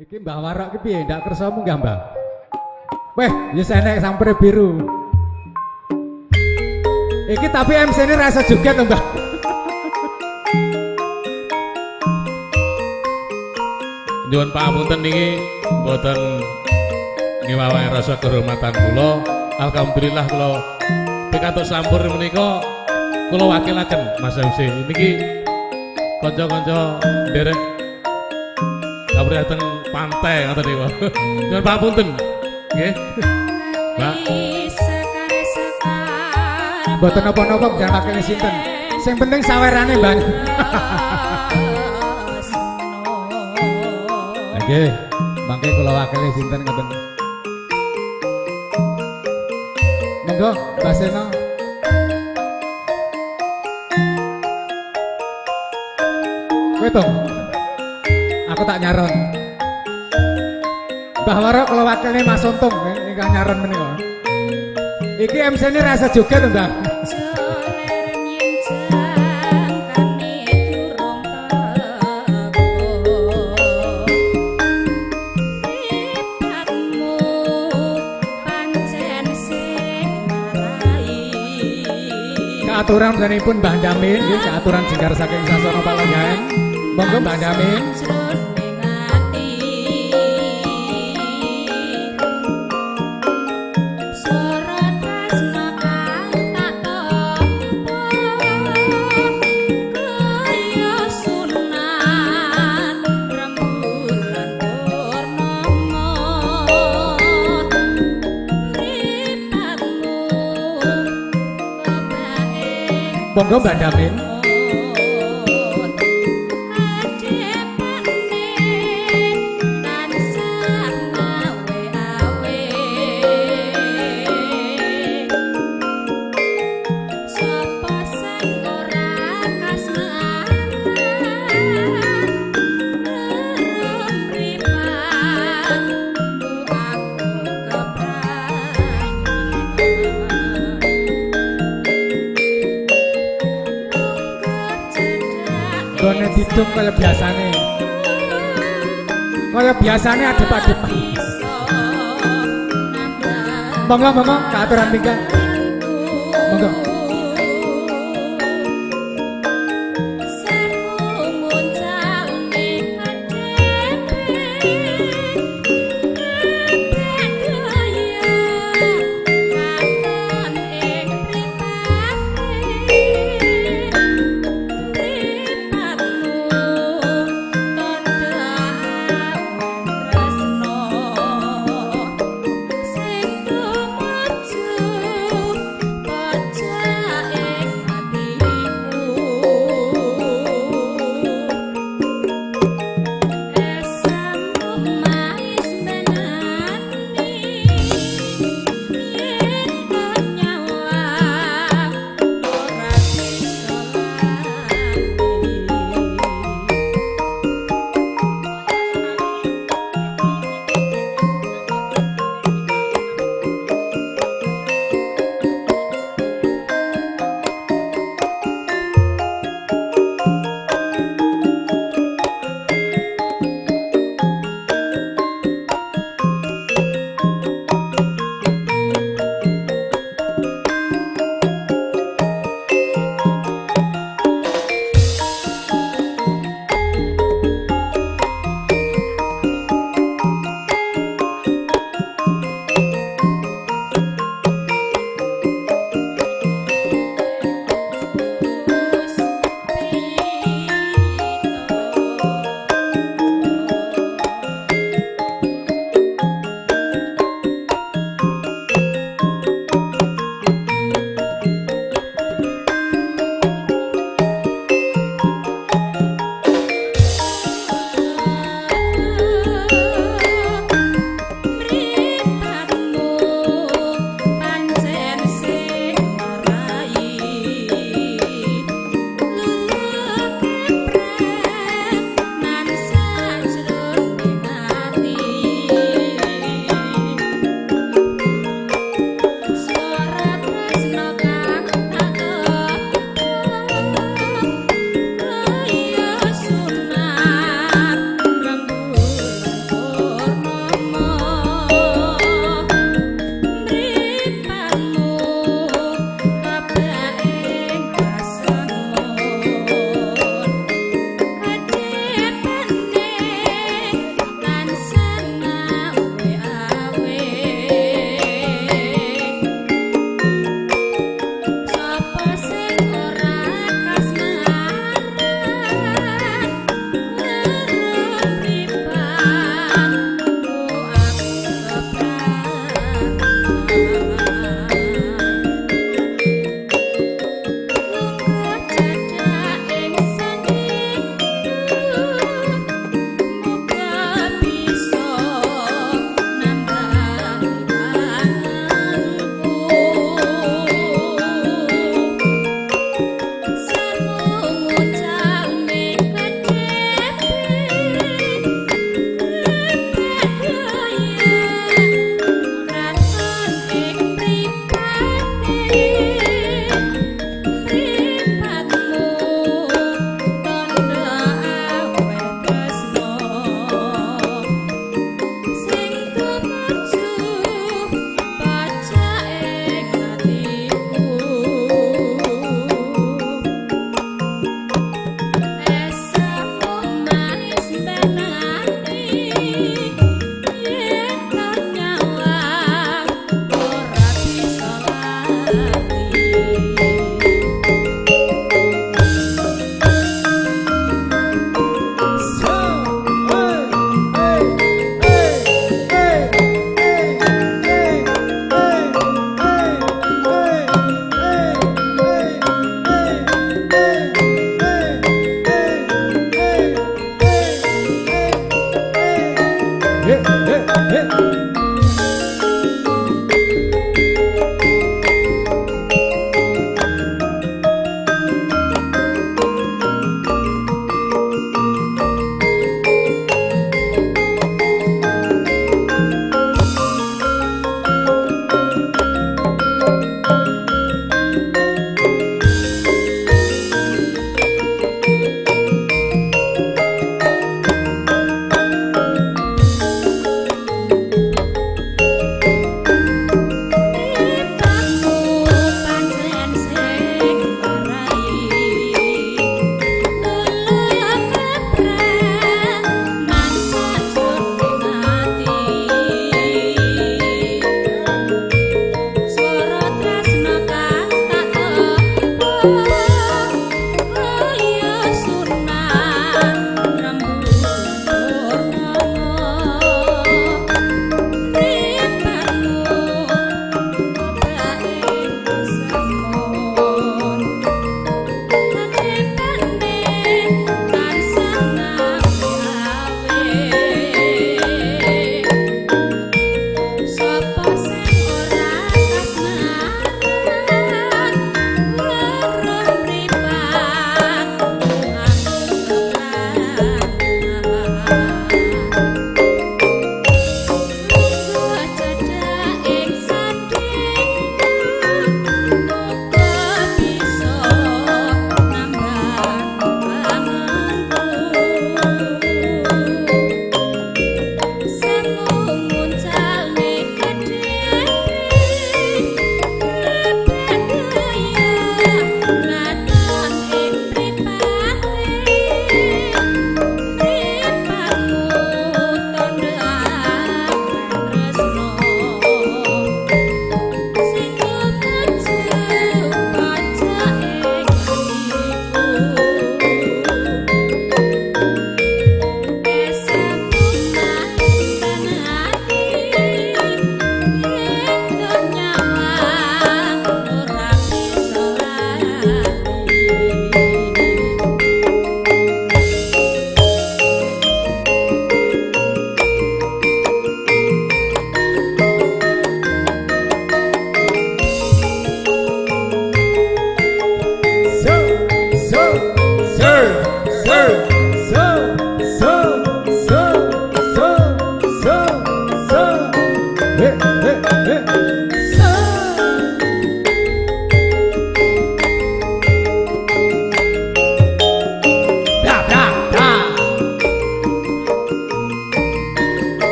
Iki Mbah Warok ki piye? Ndak kersa munggah, Mbah? Weh, wis enek sampere biru. Iki tapi MC-ne rasa joget to, Mbah. Nyuwun pangapunten niki mboten ngewawangi rasa kehormatan kula. Alhamdulillah kula pikantuk sampur menika kula wakilaken Mas MC. Niki kanca-kanca nderek kapri teng pantai ngoten niku. Nyuwun pangapunten. Nggih. Mbak. Mboten napa-napa nggih wakile sinten. Sing penting sawerane, Mbah. Nggih, mangke kula wakili sinten ngoten. Monggo, Mbah Seno. Kowe to. Aku tak nyaron. Mbah Warok kula wakilne Mas Untung ingkang nyaron menika. Iki MC-ne rasa joget to, Mbah. Kaaturan pun Mbah Damin nggih, kaaturan jenggar saking Sasana Palenggahan. Monggo Mbah Damin. Monggo Mbak Damin. Gone didum kaya biasane. Kaya biasane adep-adepan. Monggo monggo kaaturan pinggang. Monggo.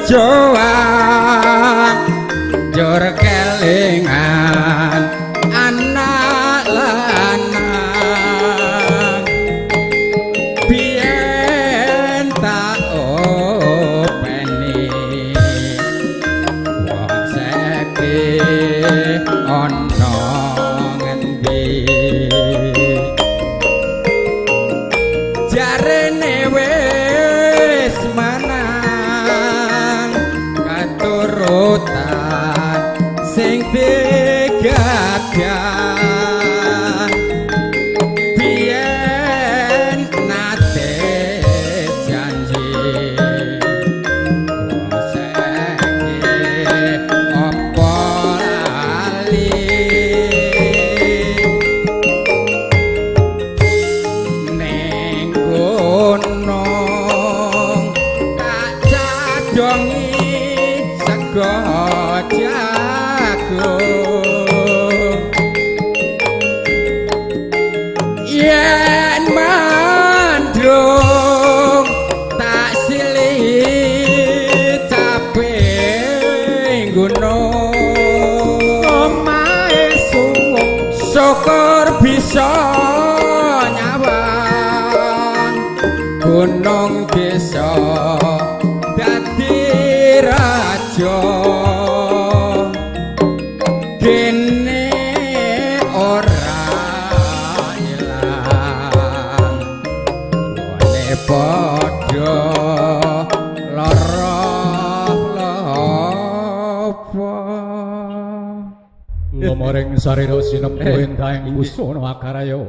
Joang jur kelingan anak lanang biyen tak openi wong saiki ana ngendi jarene wis manang katurutan sing digadah biyen nate janji wong saiki apa lali ning gunung tak cadongi sego jagung yen mandrung tak silihi cabe gunung Omahe suwung syukur bisa nyawang gunung desa dadi raja kene ora ilang wone padha lara lopo. Lumoring sarira sinempuh endaing busana akaraya.